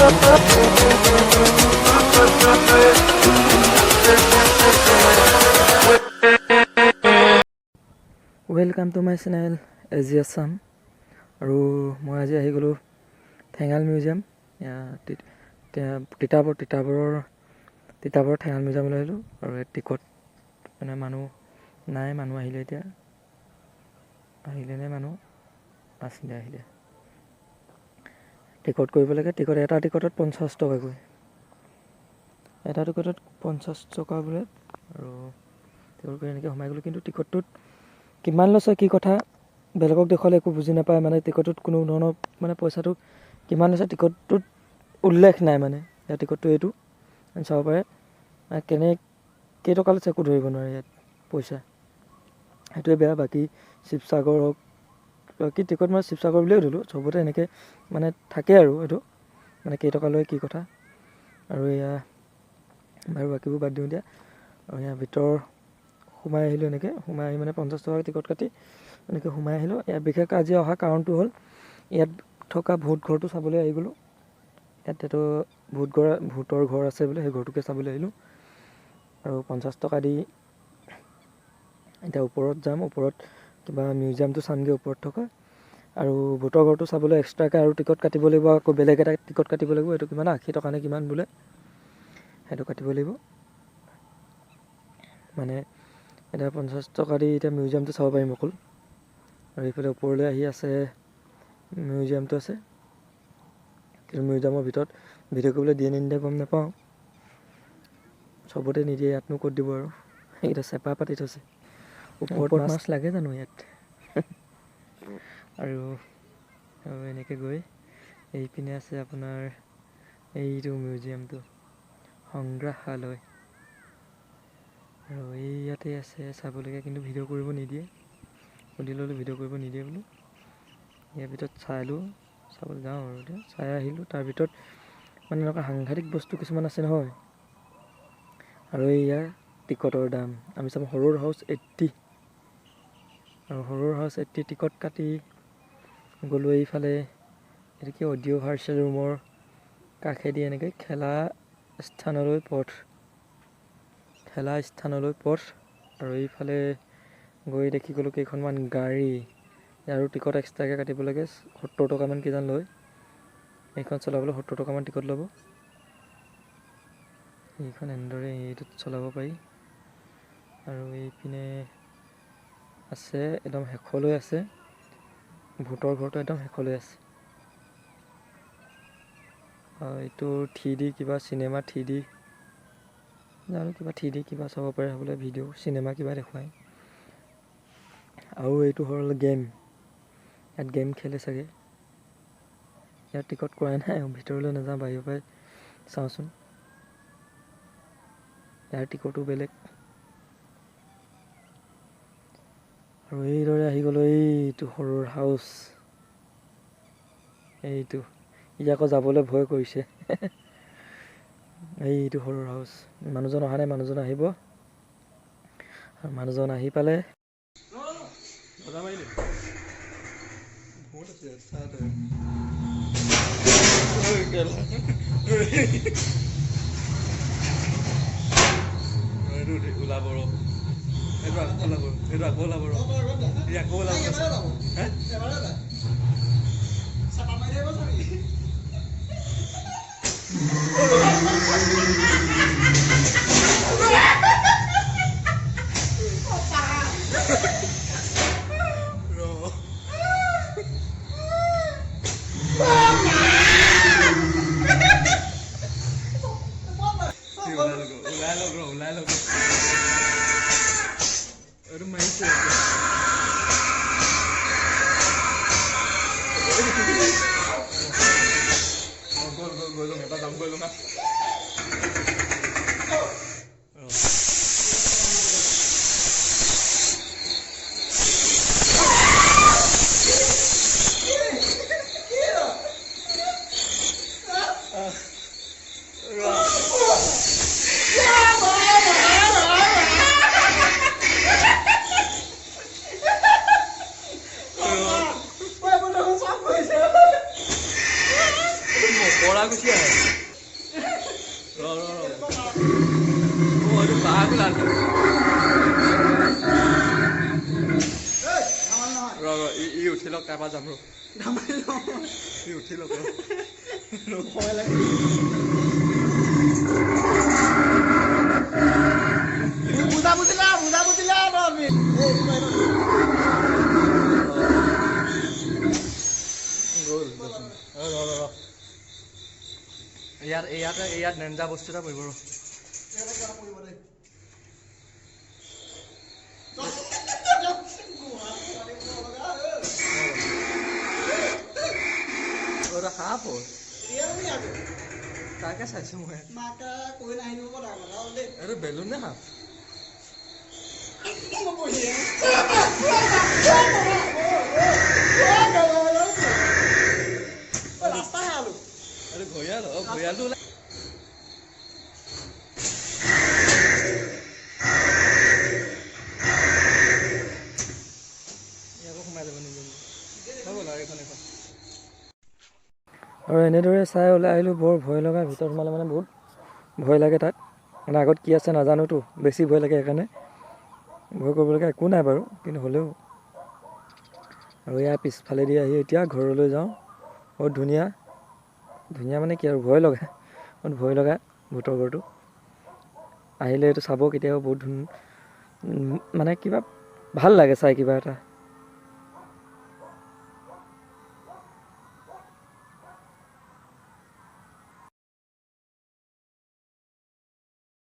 Welcome to my channel AG Assam. আৰু মই আজি আহি গ'লোঁ ঠেঙাল মিউজিয়াম, তিতাবৰ তিতাবৰৰ তিতাবৰ ঠেঙাল মিউজিয়ামলৈ আহিলোঁ। আৰু ইয়াত টিকট মানে মানুহ নাই, মানুহ আহিলে এতিয়া আহিলে নে মানুহ আছিলে, আহিলে টিকট কৰিব লাগে। টিকট এটা টিকটত 50 টকাকৈ, এটা টিকটত 50 টকা বোলে। আৰু টিকট কৰি এনেকৈ সোমাই গ'লোঁ, কিন্তু টিকটটোত কিমান লৈছে কি কথা বেলেগক দেখুৱালে একো বুজি নাপায়। মানে টিকটটোত কোনো ধৰণৰ মানে পইচাটো কিমান লৈছে টিকটটোত উল্লেখ নাই। মানে ইয়াৰ টিকটটো এইটো চাব পাৰে, মানে কেনে কেইটকা লৈছে একো ধৰিব নোৱাৰে ইয়াত পইচা, সেইটোৱে বেয়া। বাকী শিৱসাগৰ হওক, বাকী টিকট মই শিৱসাগৰ বুলিয়ে ধৰিলোঁ, চবতে এনেকৈ মানে থাকে আৰু এইটো মানে কেইটকা লয় কি কথা। আৰু এয়া বাৰু বাকীবোৰ বাদ দিওঁ এতিয়া। আৰু ইয়াৰ ভিতৰ সোমাই আহিলোঁ, এনেকৈ সোমাই আহি মানে 50 টকাৰ টিকট কাটি এনেকৈ সোমাই আহিলোঁ। ইয়াত বিশেষকৈ আজি অহা কাৰণটো হ'ল ইয়াত থকা ভূত ঘৰটো চাবলৈ আহি গ'লোঁ। ইয়াত এইটো ভূত ঘৰ, ভূতৰ ঘৰ আছে বোলে, সেই ঘৰটোকে চাবলৈ আহিলোঁ। আৰু 50 টকা দি এতিয়া ওপৰত যাম, ওপৰত কিবা মিউজিয়ামটো চামগৈ ওপৰত থকা। আৰু ভূতৰ ঘৰটো চাবলৈ এক্সট্ৰাকৈ আৰু টিকট কাটিব লাগিব, আকৌ বেলেগ এটা টিকট কাটিব লাগিব। এইটো কিমান 80 টকা নে কিমান বোলে, সেইটো কাটিব লাগিব। মানে এতিয়া 50 টকা দি এতিয়া মিউজিয়ামটো চাব পাৰিম অকল। আৰু এইফালে ওপৰলৈ আহি আছে মিউজিয়ামটো আছে, কিন্তু মিউজিয়ামৰ ভিতৰত ভিডিঅ' কৰিবলৈ দিয়ে নে নিদিয়ে গম নাপাওঁ। চবতে নিদিয়ে, ইয়াতনো ক'ত দিব আৰু। এইকেইটা চেপা পাতি থৈছে ওপৰত, মাছ লাগে জানো ইয়াত। আৰু আৰু এনেকৈ গৈ এইপিনে আছে আপোনাৰ এইটো মিউজিয়ামটো, সংগ্ৰহালয়। আৰু এই ইয়াতে আছে চাবলগীয়া, কিন্তু ভিডিঅ' কৰিব নিদিয়ে। সুধি ল'লোঁ, ভিডিঅ' কৰিব নিদিয়ে বোলে। ইয়াৰ ভিতৰত চালোঁ, চাবলৈ যাওঁ আৰু এতিয়া চাই আহিলোঁ। তাৰ ভিতৰত মানে এনেকুৱা সাংঘাতিক বস্তু কিছুমান আছে নহয়। আৰু এই ইয়াৰ টিকটৰ দাম আমি চাম, হৰৰ হাউচ 80। আৰু হৰৰ হাউচ 80 টিকট কাটি গ'লোঁ এইফালে। এইটো কি অডিঅ' ভাৰ্চুৱেল ৰুমৰ কাষেদি এনেকৈ খেলা স্থানলৈ পথ, খেলা স্থানলৈ পথ। আৰু এইফালে গৈ দেখি গ'লোঁ কেইখনমান গাড়ী, আৰু টিকট এক্সট্ৰাকৈ কাটিব লাগে, 70 টকামান কিজান লয়। এইখন চলাবলৈ 70 টকামান টিকট ল'ব। এইখন এনেদৰে এইটোত চলাব পাৰি। আৰু এইপিনে আছে একদম শেষলৈ আছে ভূতৰ ঘৰটো, একদম শেষলৈ আছে। এইটো 3D কিবা চিনেমা, 3D জানো কিবা 3D কিবা চাব পাৰে বোলে, ভিডিঅ' চিনেমা কিবা দেখুৱায়। আৰু এইটো হ'ল গেম, ইয়াত গেম খেলে চাগে। ইয়াত টিকট কৰাই নাই, ভিতৰলৈ নাযাওঁ, বাহিৰৰ পৰাই চাওঁচোন। ইয়াৰ টিকটো বেলেগ। আৰু এইদৰে আহি গ'লোঁ এইটো হৰৰ হাউচ, এইটো ই আকৌ যাবলৈ ভয় কৰিছে। এইটো হৰৰ হাউচ, মানুহজন অহা নাই, মানুহজন আহিব। আৰু মানুহজন আহি পালে ওলাব ৰ, সেইটো আকৌ ওলাব, সেইটো আকৌ ওলাব ৰ, ই আকৌ ওলাব। হে ওলাই লওক ৰ, ওলাই লওক, এইটো মাৰিছে। গ'ল গ'ল গৈ লওঁ, এবাৰ যাম, গৈ লওঁ। মকৰা গুচি আহে। ৰ ৰ, ই উঠি লওক, তাৰপৰা যাম। ৰ, ই উঠি লওক, ভয় লাগে। বুজা বুজিলা, বুজা বুজিলা। গ'ল। ৰ ৰ ৰ, ইয়াত ইয়াতে ইয়াত ডেঞ্জাৰ বস্তু এটা পৰিব। ৰ, সাপ, তাকে চাইছো মই। এইটো বেলুন নে সাপ? ঘৰিয়াল। অ, ঘৰিয়ালটো ওলাই আকৌ সোমাই যাব নিজে। হৈ গ'ল আৰু এইখন এইখন। আৰু এনেদৰে চাই ওলাই আহিলোঁ। বৰ ভয় লগা, ভিতৰত সোমালে মানে বহুত ভয় লাগে। তাত মানে আগত কি আছে নাজানোতো, বেছি ভয় লাগে। সেইকাৰণে ভয় কৰিবলগীয়া একো নাই বাৰু, কিন্তু হ'লেও। আৰু ইয়াৰ পিছফালেদি আহি এতিয়া ঘৰলৈ যাওঁ। বহুত ধুনীয়া ধুনীয়া, মানে কি আৰু, ভয় লগা, বহুত ভয় লগা ভূতৰ ঘৰটো। আহিলে এইটো চাব কেতিয়াবা, বহুত ধুনীয়া, মানে কিবা ভাল লাগে চাই কিবা এটা।